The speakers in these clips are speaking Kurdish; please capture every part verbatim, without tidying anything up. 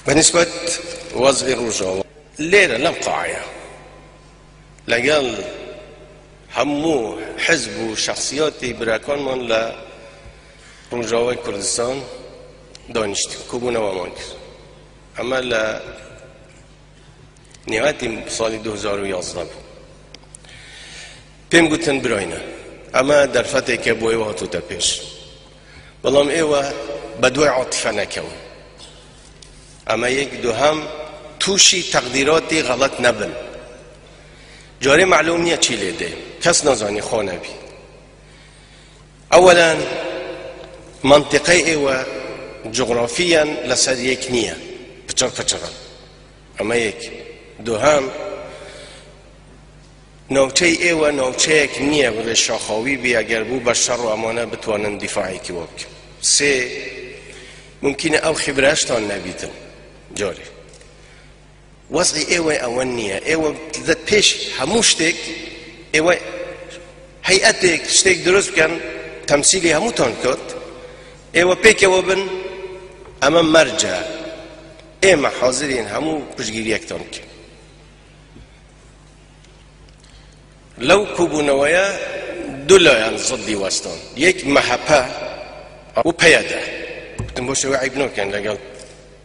Bi nisbet wez'î Rojava, lêre lem qaeya, legel hemû hizb û şexsiyatê birakanman li Rojavayê Kurdistan daniştin, kobûnewa man kir. Eme li nêwetî salî du hezar û yazdeh bû. Pêm gotin birayne, eme derfeteke bo êwe hatûte pêş. Belam êwe bi duê atife nekewin. Eme yek, duhem tûşî teqdîratê xelet nebin. Carê melûm niye çî lê dê. Kes nazanî xwe nebî. Ewelen, mentiqey êwe cografiyen li ser yek niye. Piçir piçir in. Eme yek. Duhem, navçeyê êwe navçeyek niye, bi vê şaxawî bî, eger bû be şer û emane bitwanin dîfaekî we bikin. Sê, mumkîn e ew xibrehiştan nebîtin. Carê. Wez'î êwe ewe niye. Êwe li pêş hemû ştêk, êwe heyetek, ştêk dirust bikin, temsîlî hemûtan kat. Êwe pêkewe bin, eme merce. Ême hazirîn hemû piştgiriyektan bikin. Lew kobûnewaye du layan ziddî westan. Yek M H P û P Y D. Gotin, boşê we eyb nakin legel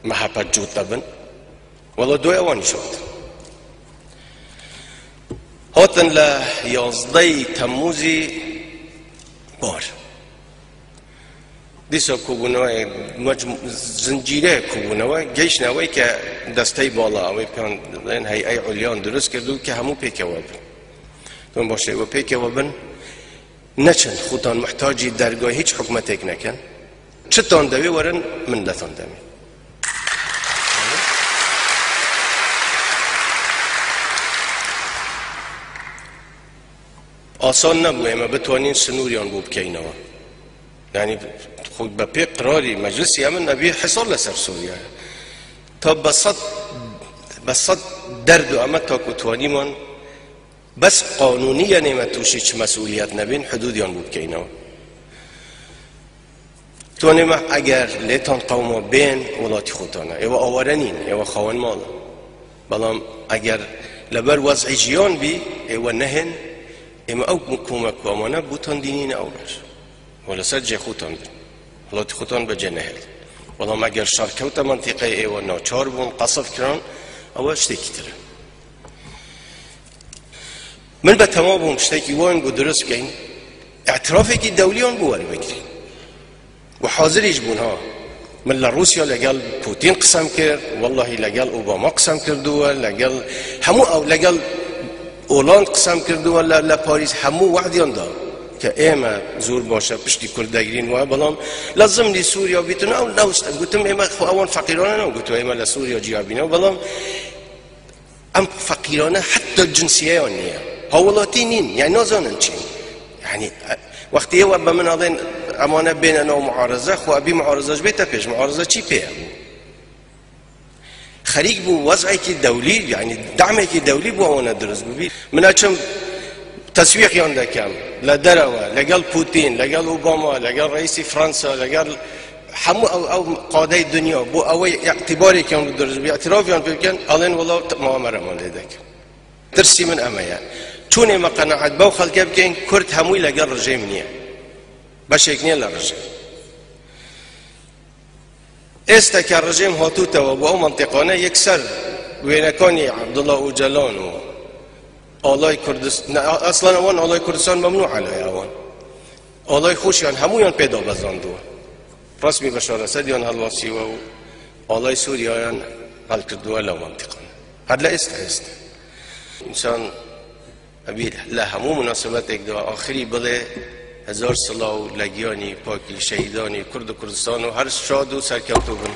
M H P cût de bin. Wela doya wan îşot. Hatin li yazdehî Temmûzî bar. Dîsa kobûnewe, mec-, zincîre kobûnewe, geyştine wê ke destey bala, wê pêyan heyey ulyan dirust kirdu ke hemû pêkewe bin. Dûn başê we pêkewe bin, neçin, xutan muhtacî dergahê hiç hikûmetek nekin. Çitan dewê werin, min letan demê. Asan nebû ême bitwanîn sinûriyan bo bikeyneve. Yanî, xwe be pê qirarî meclisî eme nebî hisar li ser Sûriye. Ta be sed, be sed derd û eme ta ku twanîman bes qanûnî yên ême tûşî çi mesûliyet nebîn, hidûdiyan bo bikeyneve. Tonê me eger lêtan qewma bên welatî xwe tane. Êwe aware nîn, êwe xawen mal in. Belam eger leber wez'ê jiyan bî, êwe nehên, ême ew komek ku emane botan dînîne ew ber. We li ser cê xwe tan bin. Welatî xwe tan bi cê nehêl. Belam eger şer kewte mentiqeyê êwe naçar bûn, qesf kirin, ewe ştêkî tir e. Min be tema bûm tiştekî wan ku dirust bikeyn, îtirafekî dewliyan bi wer bigirin. Û hazirî ji bûn ha. Min li Rûsya legel Putin qisem kir, wellahî legel Obama qisem kirduwe, legel hemû ew, legel Holand qisem kirduwe li, li Parîs, hemû wehdiyan da. Ke ême zor baş e, piştî Kurd degirîn waye, belam li zimnî Sûriya bîtin, ew, ew, gotim ême xwe ewan feqîrane ne, gotiwe ême li Sûriya ciya bîne, belam Em feqîrane heta cinsiyeyan niye. Hawlatî nîn, yani nazanin çi. Yani, e, wextê êwe be min alên emane bêne nav muareze, xwe ebî muareze ji bê te pêş, muareze çî pê ye? Xerîk bû wez'ekî dewlî, yani damekî dewlî bû ewana dirust bibî. Min açim teswîqiyan dekem, le derewe, legel Putin, legel Obama, legel reîsî Fransa, legel Hemû ew, ew qadey dinya, bo ew ê îtibarêkiyan bi dirust bi, îtirafyan pê bikin, alên wela t-, muamere man lê dikin. Tirsî min eme ye. Çûnê me qenaet bew xelke bikin, Kurd hemûyî legel rejîm niye. Beşek niye le rejîm. Êsteke rejîm hatûtewe bo ew mentiqane yekser wênekanî Abdullah Ocalan û alay Kurdist-, ne, aslan wan alay Kurdistan memnû alay wan. Alay xweşiyan hemûyan pê dabeziyandiwe. Resmî Beşar Esediyan helwasîwe û alay Sûriyayan helkirdiwe lew mentiqan. Her le êste êste. Însan ebî le hemû munasebetek de axirî bile hezar silav le giyanî pakî şehîdanî Kurd û Kurdistan û her şad û serkewtû bin.